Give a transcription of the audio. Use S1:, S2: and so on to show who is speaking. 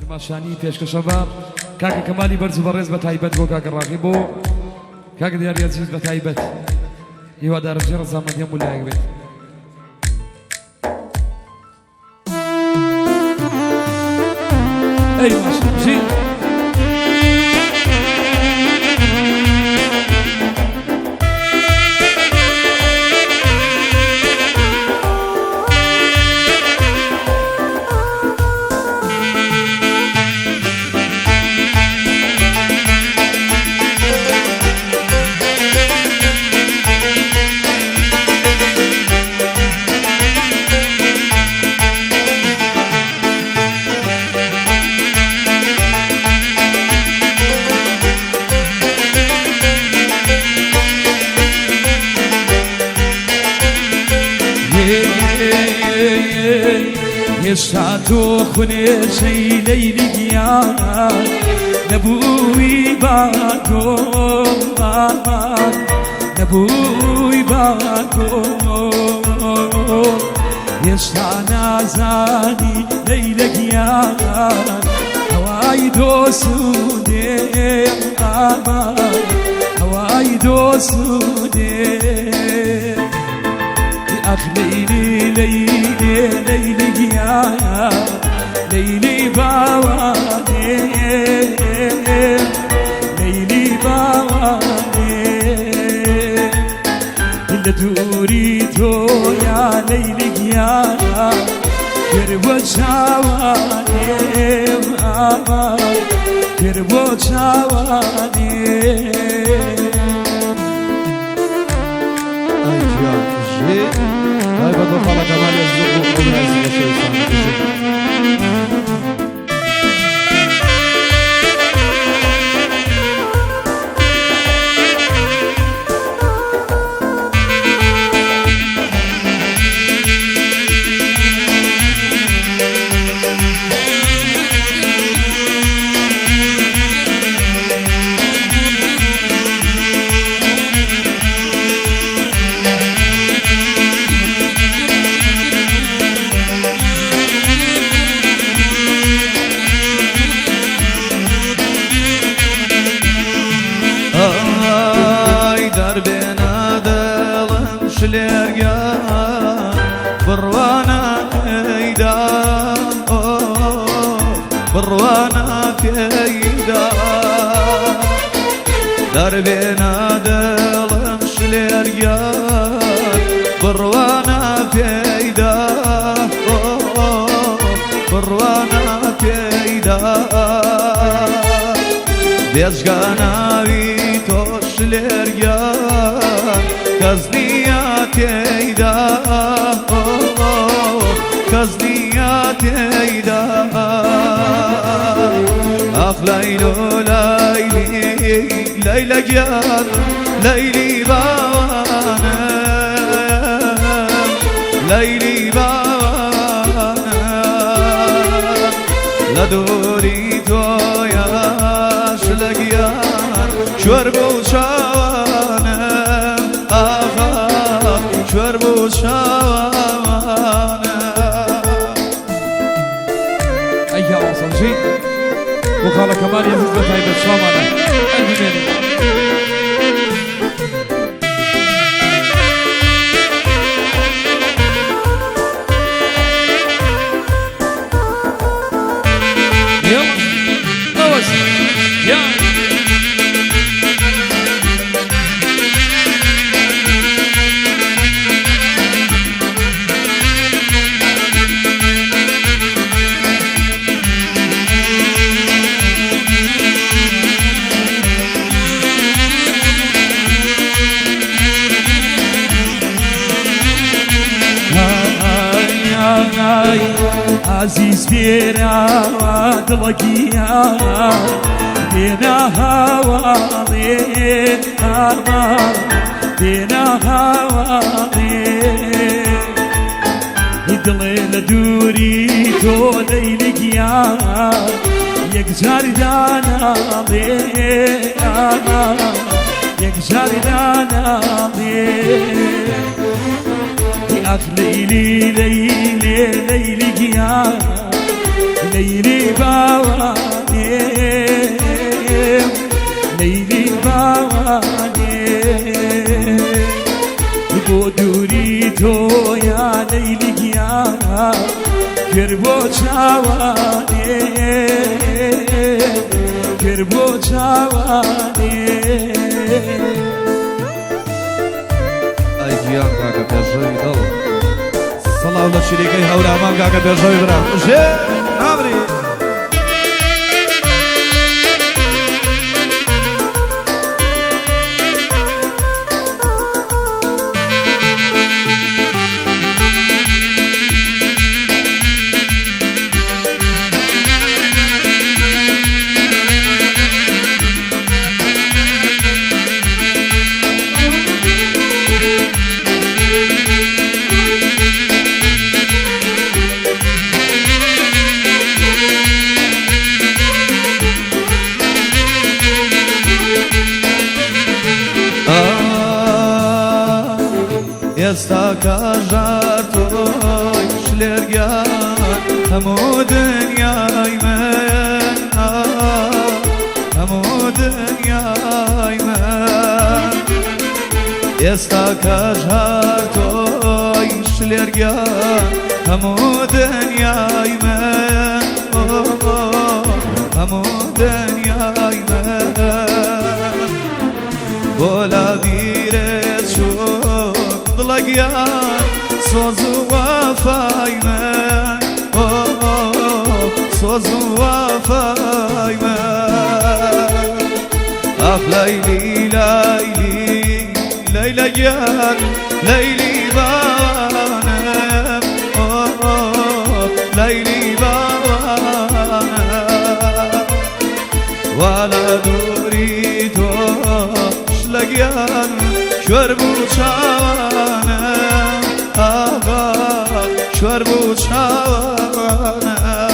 S1: کرماشانی پێشکەشە بە کاکە کەمالی بەرز و بەڕێز بە تایبەت بۆ کاکە ڕاغی بۆ کاکە دیاری ئەزیز بە تایبەت هیوادارم جێ ڕەزامەندی هەموو لایەک بێت. ئەی ماشە بژی. هێشتا تۆ خونێژەی لەیلی گیان نەبووی با تۆ نەبووی با تۆ هێشتا نازانی لەیلە گیان هەوای دۆسوودێ هەوای دۆسوودێ ئەخ لەیلی لەیلی لەیلی گیان لەیلی باوانێ لەیلی باوانێ لە دووری تۆیا لەیلی گیان گەر بۆ چاوانێ گەر بۆ چاوانێ.
S2: ئای گیان ژێ تایبەت بە خاڵە کەمالی ئەزیز و بۆ ئەزیز خۆشەویستان بژێ. ئای دەربێنە دڵم شلێرگیان بڕوانە پێیدا بڕوانە پێیدا دەربێنە دڵم شلێرگیان بڕوانە پێیدا بڕوانە پێیدا بێژگاناوی تۆ شلێرگیان کەس نییە تێیدا کەس نییە تێیدا ئاخ لەیلۆ لەیلی لەیلە گیان لەیلی باوانم لەیلی باوانم لە دووری تۆیاش لە گیان کوێر بوو چاوانم ئاخ کوێر بوو چاوانم.
S1: ئەی گیان مامۆستا بژی بۆ خاڵە کەمالی ئەزیز بە تایبەت چاوانە ئەی بمێنی. يلا أوس يا ئای ئازیز بێراوە دڵەگیان بێنا هاواڵێ ئامان بێنا هاواڵێ دڵێ لە دووری تۆ لەیلی گیان یەکجار داناڵێ ئامان یەکجار داناڵێ ئاخ لەیلی لەیلی لەیلی گیان لەیلی باوانێ، لەیلی باوانێ، بۆ دووری تۆ یا لەیلی گیان کرد بۆ چاوانێ، کرد بۆ چاوانێ.
S2: ئای گیان کاکە پێشڕەوی دڵ، سڵاو لە چیریکەی هەورامان کاکە پێشڕەوی برام، بژێ نامری. ئێستا کاژار تۆی شلێرگیان هەموو دنیای من، هەموو دنیای من. ئێستا کاژار تۆی شلێرگیان هەموو دنیای من، هەموو دنیای من. بۆ لا بیرێ چۆن دڵەگیان سۆز و وەفای من، سۆز و وەفای من. ئاخ لەیلی لەیلی لەیلە گیان لەیلی باوانم، لەیلی باوانم. وا لە دووری تۆش لە گیان کوێر بوو چاوانم، ئاغا کوێر بوو چاوانم.